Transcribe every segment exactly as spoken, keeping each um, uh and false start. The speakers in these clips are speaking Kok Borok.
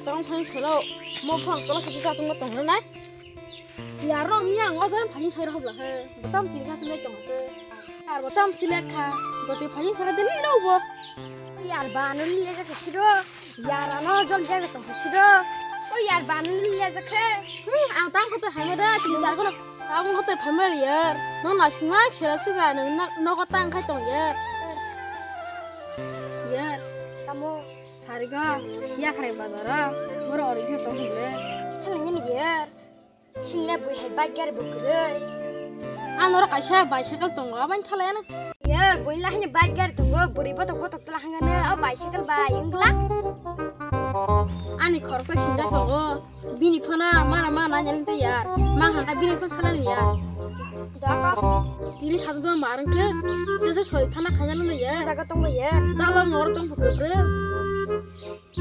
Tong phai khelo, mo phang tola kisa tong tong nai. Yar ro mi ang o jan phai sai ro bla he. Botam ti ka tong tong te. Yar botam sile kha. Bote phai sai de lo bo. Yar ba no le ka siro. Yar ano jol jaga tong siro. O yar ba no le ka khe. Hmm, ang tang ko to hai ma da ti jar ko. Ang ko to phai ma yar. No na sima sira suga no no ko tang khai tong yar. Yar. Tamo. Sarigo, yakhrai bazaro, boro ori khe tong hwnle. Thalangya ni yer. Sinle bui hai bike gari bo kwrwi. Ano ro kaisa bicycle tongo, abani thalaya na. Yer, bui lahini bike gari tongo, buri botok botok tala hangane, o bicycle bai wngla. Ani khoroksa sinjak tongo, bini phone mara ma nanya nita yar, ma haka bini phone thalani yar. Daka. Tini satu jam marang ke, jese sori thana khanya nita yar. Jaga tongo yer. Dalo nor tong pukupre.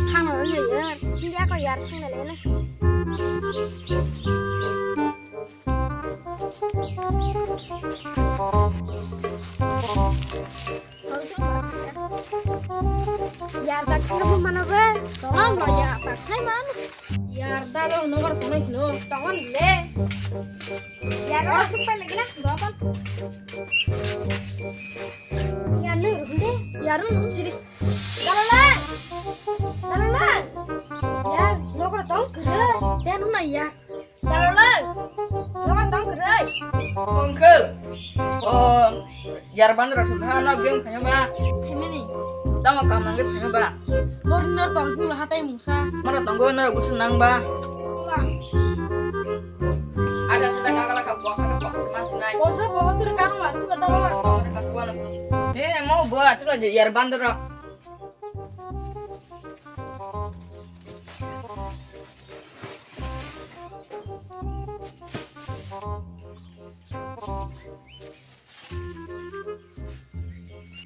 Thangna rwngya yar. Hindi ako yar thangna lena. Yar tak thangna mano be. Tong ba ya tak thai man. Yar dalo nobar kono hino. Tongon le. Yar ora sukpa lagi na. Dopan. Yar nung rukun de. Yar nung rukun jiri. Dalalang! Dalalang! Yar, nokra tong kwrwi. Tei ano nai ya. Dalalang! Nokra tong kwrwi. Ongkhe. O, yar bandra thum ha, no gem phaima ba. Phaimani. Tamo kam nang le phaima ba. Bor no tong thum ha tai mungsa. Mana tonggo no gusun nang ba. Ada sudah kagala ka bosa ka bosa man sinai. Bosa bosa tur kang la tu dalalang. Eh, mau buat sudah yar bandra.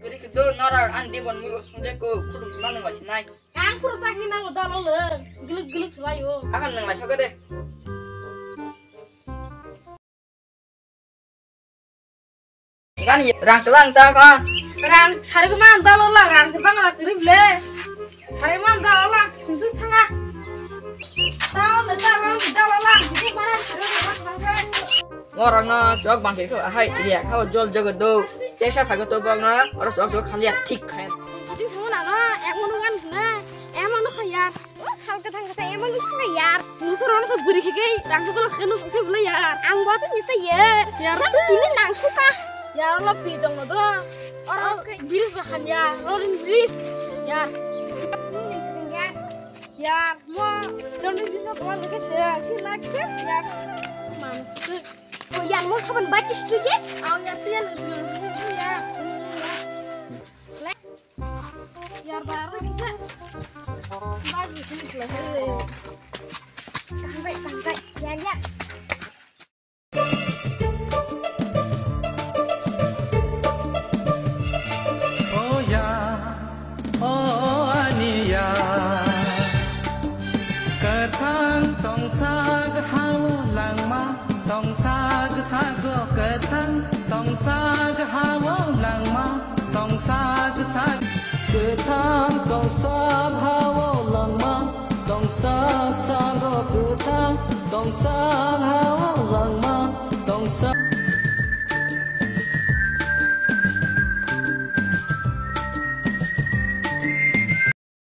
Gari ke do nora an di bon mu sunje ko khulum sima nang wasinai. Ang khuru tak ni nang dal ol. Guluk guluk selayo. Akan nang wasok de. Gani rang kelang ta ka. Rang sari ko man dal ola rang se bangla krip le. Sari man dal ola sing sing thanga. Dal le dal ola sing sing mana sari ko man bangla. Ngorang no chok bang kiri ko ahai ria kau jol jogo do. Tesa phago to bang no oro chok chok khan lia thik khan. Sing sing na no ek manu kan na. Emang no khaya. O sal ka thang ka emang no khaya. Musoro no so buri khike rang ko lo khenu se bula ya. Ang bo to ni ta ye. Ya ra to tini nang suka. Ya lo pi dong no do. Oro biri ko khan ya. Rolling bridge. Ya. Ya mo. Rolling bridge ko le ke se si lak se ya. Mam se. O ya mo saban batis tu je. Ang ya tian ya. Yar dara kisa. Bagi sini kelas. Sampai sampai ya ya. Oh ya, oh ania. Kwthang tongsa gwhao langma, tongsa gwsago kwthang, tongsa gwhao langma, tongsa gwsa. Kwthang tongsa gwhao langma, tongsa gwsago kwthang, tongsa gwhao langma, tongsa.